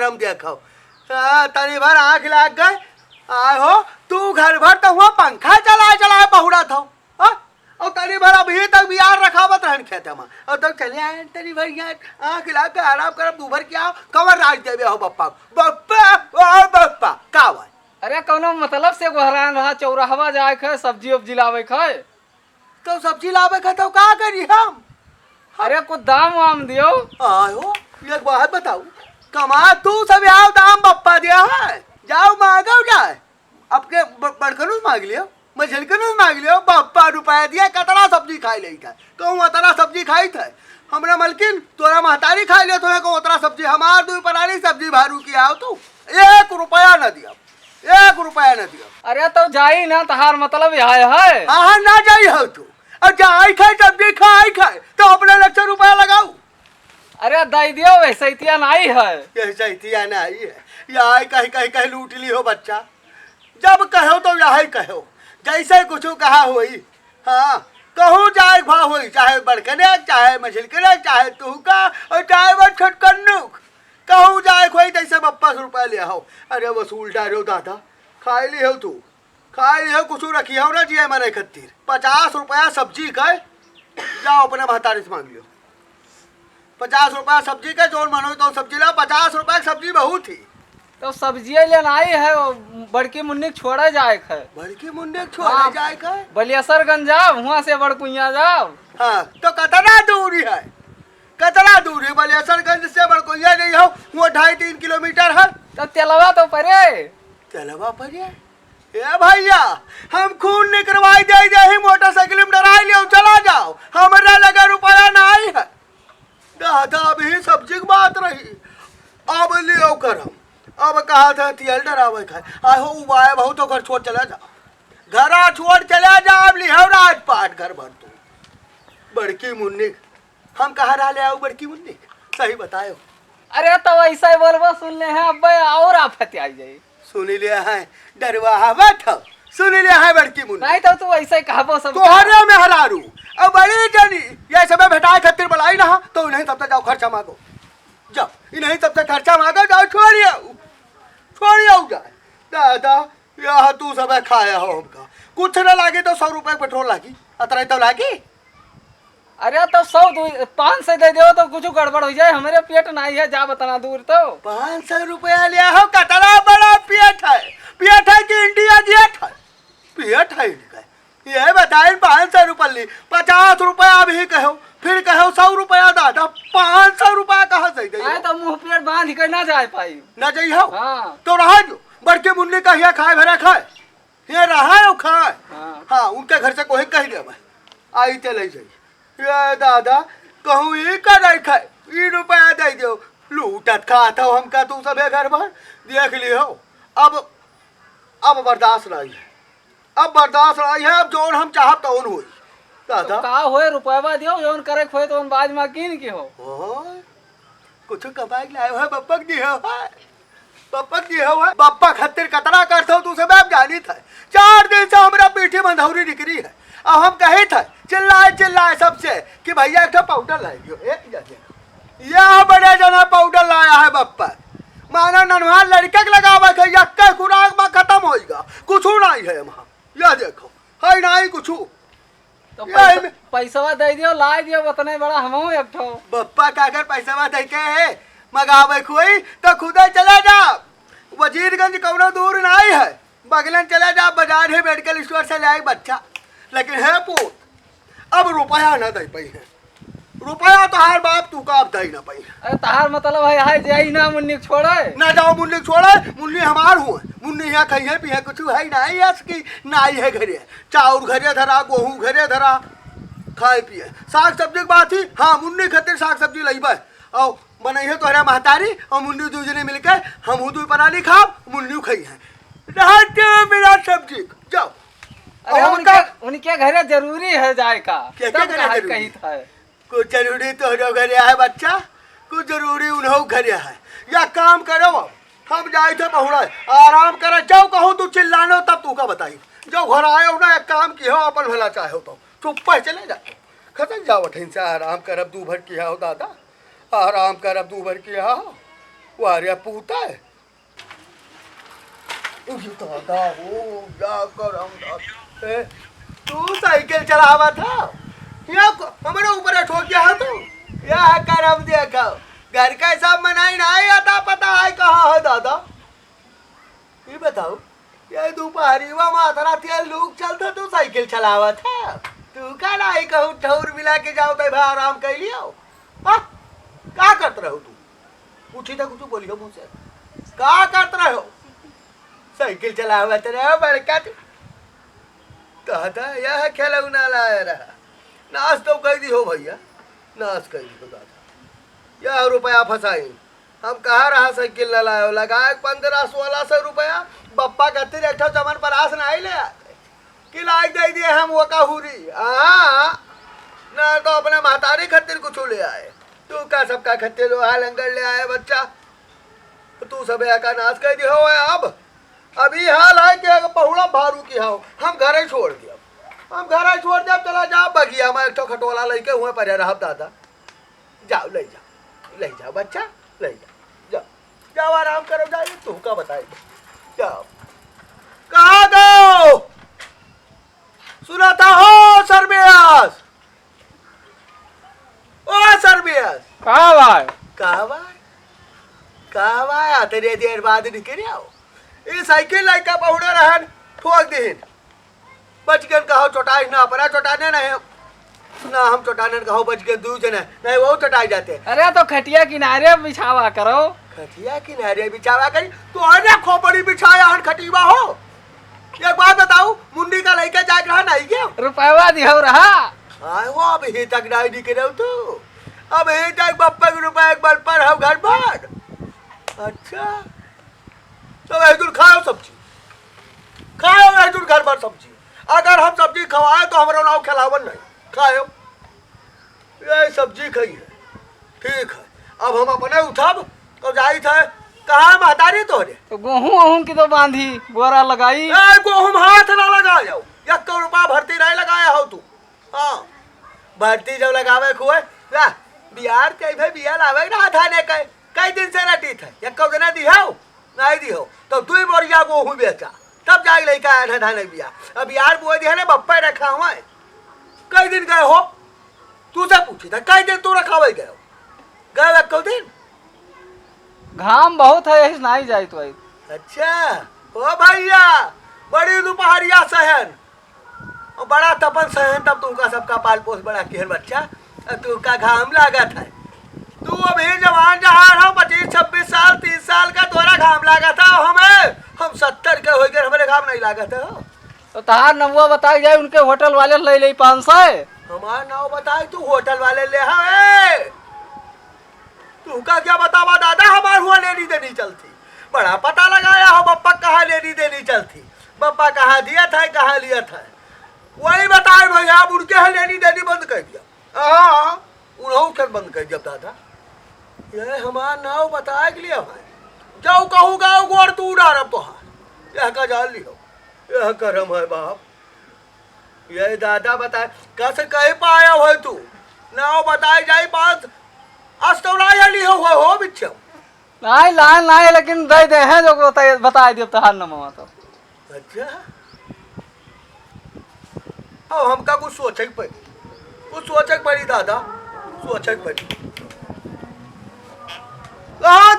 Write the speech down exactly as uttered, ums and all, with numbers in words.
हम देखो। हाँ, तनी भर आँख लाग गए। आए हो, तू घर भर तो हुआ पंखा चलाए चलाए बहुरा था। हाँ? और तनी भर अभी तक बियार रखावत रहन खेते में। और तब चले आए तनी भर यहाँ आँख लाग के आराम करब, दू भर क्या कवर राज देवे हो बप्पा। बप्पा, ओ बप्पा, का बात? अरे कौनो मतलब से गोहरान रहा, चौराहवा जाए के सब्जी उब्जी लावे के। तो सब्जी लावे के तो का करी हम? अरे कुछ दाम वाम दियो। आयो, एक बात बताऊ, कमा तू सब आओ, दाम बप्पा दिया है, जाओ मांगो जाए, अपने ब-, बड़कनू से मांग लियो, मझलकनू से मांग लियो, बप्पा रुपया दिया, कतरा सब्जी खाई लेई था, कहूँ अतरा सब्जी खाई था, हमरा मलकिन तोरा महतारी खाई लियो, तोहे को उतरा सब्जी, हमार दू परानी सब्जी भारू की आओ तू, एक रुपया न दिया, एक रुपया न दिया। अरे तो जाई ना, तहार मतलब यह है। हाँ, हाँ, ना जाई हो तू। अब जाई खाए, सब्जी खाई खाए, तो अपने लक्षण रुपया लगाऊ। अरे दई दियो, वैसे इतिया नाई है। ये सैतिया नाई है। यह कहीं, कहीं, कहीं लूट ली हो बच्चा। जब कहो तो यही कहो, जैसे कुछ कहा होई। हाँ, कहूँ जाए भा होई, चाहे बड़कने, चाहे मझिलकने, चाहे तुहका, और चाहे वो छोटकन्नू। कहूँ जाए खोई, जैसे बप्पा से रुपया ले आओ। अरे वसूल डारो दादा, खाए ली हो तू। खाए लियो, कुछ रखियो ना जिए मरे खातिर। पचास रुपया सब्जी के, जाओ अपने महतारी से मांग लियो। पचास रुपया सब्जी के, जौन मन होई तौन सब्जी लाओ, पचास रुपया के सब्जी बहुत ही। तो सब्जिये लेना आई है, वो बड़की मुन्नी के छोड़े जाए के है। बड़की मुन्नी के छोड़े हाँ, जाए के है? बलियसरगंज जाओ, हुआं से बड़कुइया जाओ। हाँ, तो कतना दूरी है? कतना दूरी? बलियसरगंज से बड़कुइया नहीं हो, वो ढाई तीन किलोमीटर है। तो तेलवा तो परे। तेलवा परे? ए भैया, हम खून निकरवाई दे, दे ही मोटरसाइकिल में डराई लियो, चला जाओ, हमरा लगे रुपया नाई है। दादा, अभी सब्जी की बात रही, अब लियो करम, अब कहा था तेल डरावे खाए, आहो उबाए बहुत ओकर छोड़ चला जा, घरा छोड़ चला जा, अब लिहो राजपाट घर भर तू। बड़की मुन्नी, हम कहाँ रह ले आऊ बड़की मुन्नी? सही बतायो। अरे तो ऐसा ही बोलबो, सुन ले हैं अब्बे और आफत आई जाई। सुन ले हैं, डरवावत हो, सुन ले हैं बड़की मुन्नी। नहीं तो तू ऐसे ही कहबो सब। तोहरे में हरारू, अब बड़ी जनी, ये सब भेटाए खातिर बुलाई ना, तो इन्हीं सबसे जाओ खर्चा मांगो। जाओ, इन्हीं सबसे खर्चा मांगो, जाओ छोड़ियो, छोड़ियो जाए। दादा, यह तू सब खाया हो हमका। कुछ ना लागी तो सौ रुपया के पेट्रोल लागी, अतरा तो लागी। अरे तो सौ दू, पाँच सौ दे दो तो कुछ गड़बड़ हो जाए, हमारे पेट नहीं है, जा बतना दूर तो। पाँच सौ रुपया ले हो, कतरा बड़ा पेट है, पेट है कि इंडिया गेट है, पेट है इनका। ये बताइन पाँच सौ रुपया ली, पचास रुपया अभी कहो, फिर कहो सौ रुपया दादा, पाँच सौ रुपया कहाँ से दे? आए तो मुंह पेट बांध के ना जाए पाई। ना जाई हो? हाँ। तो रहा जो, बड़के मुन्ने का हिया खाए भरा खाए। ये रहा है खाए। हाँ। हाँ, उनके घर से कोई कह दे भाई, आई ते ले जाई। ये दादा, कहूँ ई का नहीं खाए, ई रुपया दे दो, लूटत खात हो हमका तू सबे घर भर, देख लियो। अब, अब बर्दाश्त नहीं है, अब बर्दाश्त नहीं है, अब जौन हम चाहब तौन होई। तो दादा। का होए, रुपया दियो, जौन करे के होए तो बाद में कीन के हो। ओए, कुछ कमाई लाए हो, बप्पक दिए हो। बप्पा की हो है? बप्पा खत्तिर कतना करत हो तू सब अब जानित है। चार दिन से हमरा पीठी में धौरी निकरी है। अब हम कहित है, चिल्लाए चिल्लाए सबसे कि भैया एक ठो पाउडर लाए दियो। ए, या देखो। या बड़े जना पाउडर लाया है बप्पा। मानो नन्हा लड़के के लगावे के, यक्के खुराक में खत्म होइगा। कुछ नहीं है वहाँ। या देखो, है नहीं कुछ। तो यही पैसा, में पैसवा दे दियो, ला दियो, उतने बड़ा हमहू एक ठो। बप्पा का अगर पैसवा दे के है, मगावे कोई, तो खुदे चले जा। वजीरगंज कौनो दूर नहीं है, बगलन चले जा, बाजार है, मेडिकल स्टोर से ले आई बच्चा। लेकिन है पूत, अब रुपया ना दे पाई है। रुपया तोहार बाप तू का अब दे ना पाई है। अरे तोहार मतलब है, है जे ही ना मुन्नी के छोड़े? ना जाओ मुन्नी के छोड़े, मुन्नी हमार हुए। मुन्नी यहाँ खाई है, पी है, कुछ है ना, यस की ना आई है घरे। चाउर घरे धरा, गोहूँ घरे धरा, खाए पिए। साग सब्जी के बात ही, हाँ, मुन्नी खातिर साग सब्जी लइबे। और बनइहे तोहरा महतारी और मुन्नी दू जने मिलके, हमहू दू परानी खाब, मुन्नी खइहे। रहते मेरा सब्जी, जाओ। अरे और उनके, उनका उनके घरे जरूरी है जाए का। क्या, क्या तब घरे कहा जरूरी? कही था। कुछ जरूरी तोहरो घरे है बच्चा, कुछ जरूरी उन्हों घरे है। या काम करो, हम जाई थे बहुड़ा, आराम करे, जाओ कहूँ तू चिल्लानो तब तू का बताई। जाओ घर आयो ना, एक काम की हो, अपन भला चाहो तो चुप्पे चले जा, खतम जाओ ठिन से आराम करब दू भर किया हो दादा, आराम करब दू भर किया हो। वाह रे पूता है। उही दादा हो, या करम दादा। ए, तू साइकिल चलावत ह? या को-, हमरे ऊपर ठोक गया है तू? या करम देखो, घर का सब मनाई ना, या ता पता है कहाँ है दादा? ये बताओ, ये दोपहरीवा में अतरा तेल लूक चलता, तू साइकिल चलावत ह? तू का नाही कहूँ ठौर मिला के जाओ, तै भा आराम कर लियो। हाँ? का करत रहो तू? पूछी तो कुछ बोलियो मुझसे। का करत रहो? साइकिल चलावत रहो बड़का तू। कहता, यह खिलौना लाया रहा। नाश तो कर दी हो भैया, नाश कर दी हो दादा। यह रुपया फंसाई। हम कहा रहा साइकिल न लायो, लगाए पन्द्रह सोलह सौ रुपया, बप्पा खातिर एक ठो चमन परास नाही ले आए। कि लाइक दे दिए हम वो का हुरी। हाँ, ना तो अपने महतारी खातिर कुछ ले आए। तू का सबका खातिर लोहा लंगड़ ले आए बच्चा। तो तू सब का नाश कर दियो है अब। अब ई हाल है कि अगर पहुड़ा भारू की हो, हम घरे छोड़ दियो। हम घरे छोड़ दियो, चला जाओ बगिया में एक ठो खटोला लेके हुए परे रहब दादा। जाओ, ले जाओ, ले जाओ बच्चा, ले जाओ, जाओ, जाओ आराम करो, जाओ, तू का बताई, जाओ। कहाँ गो? सुना था हो सरबियास, ओ सरबियास। का भाई? का भाई? का भाई? आ, तेरे देर बाद निकल आओ। ये साइकिल लाइका पहुड़ा रहन, ठोक दीन। बच गन कहो चोटाई ना, अपना चोटाने नहीं हम। ना हम चोटाने कहो बच गन दू जने, नहीं वो चोटाई जाते। अरे तो खटिया किनारे बिछावा करो। खटिया किनारे बिछावा करी, तो अरे खोपड़ी बिछाया हन खटीवा हो। एक बात बताऊ, मुंडी का लइका जाए रहा नहीं गयो? रुपयवा दिहौ रहा। आए वो अबही तक नहीं निकले तू। अबही तक बप्पा के रुपया एक बार पर हो घर पर। अच्छा। तो वही दूर खाओ सब्जी, खाओ वही दूर घर पर सब्जी। अगर हम सब्जी खवाए तो हमरा नाव खिलावन नहीं, खाओ। ये सब्जी खाई है, ठीक है। अब हम अपने उठब तो जाई थे। कहाँ है महतारी तोहरे? तो गोहूँ ओहूँ की तो बांधी, बोरा लगाई। ए, गोहूँ हाथ ना लगायो, एक रुपया भर्ती नहीं लगाया हो तू। हाँ, भर्ती जब लगावे खुए, ला, बियार के भाई बिया लावे ना धाने के, कई दिन से रटी थे, एक कौ देना दिहो, नहीं दिहो, तो दुई बोरिया गोहूँ बेचा, तब जाई लइका आया था धाने बिया। अब बियार बोए दिया ने बप्पे रखा हुआ है, कई दिन गए हो, तू से पूछी था, कई दिन तू रखावे गए हो, गए एक कौ दिन? घाम बहुत है, यही से नहीं जाई तो आई। अच्छा, ओ भैया, बड़ी दोपहरिया सहन, और बड़ा तपन सहन, तब तुमका सबका पाल पोस बड़ा किहन बच्चा, और तुमका घाम लागत है। तू अभी जवान जहान हो, पच्चीस छब्बीस साल, तीस साल का तोरा घाम लागत है, हमें, हम सत्तर के हो गए, हमारे घाम नहीं लागत है। तो तहार नमुआ बताई जाए, उनके होटल वाले ले ले पाँच सौ। हमार नाव बताई, तू होटल वाले ले, हाँ, ए। तू का क्या बतावा दादा, हमार हुआ लेनी देनी चलती। बड़ा पता लगाया हो बप्पा कहाँ लेनी देनी चलती, बप्पा कहाँ दिया था, कहाँ लिया था। वही बताए भैया, अब उनके यहाँ लेनी देनी बंद कर दिया। हाँ, उन्हों के बंद कर दिया दादा। ये हमार नाव बताए के लिए है। जाओ कहूँ गाँव गोड़ तू उड़ा रहा तो हाँ। यह का जान लियो, यह करम है बाप। ये दादा बताए, कस कहीं पाया हो तू? नाव बताए जाई पास, अस्तौला या लिहो हो, हो बिच्छम। नहीं, लाइन नहीं, लेकिन दे दे हैं जो बताए, बताए दियो तहार नमवा तो। अच्छा? अब हमका कुछ सोचे के पड़ी, कुछ सोचे के पड़ी दादा, सोचे के पड़ी। कहाँ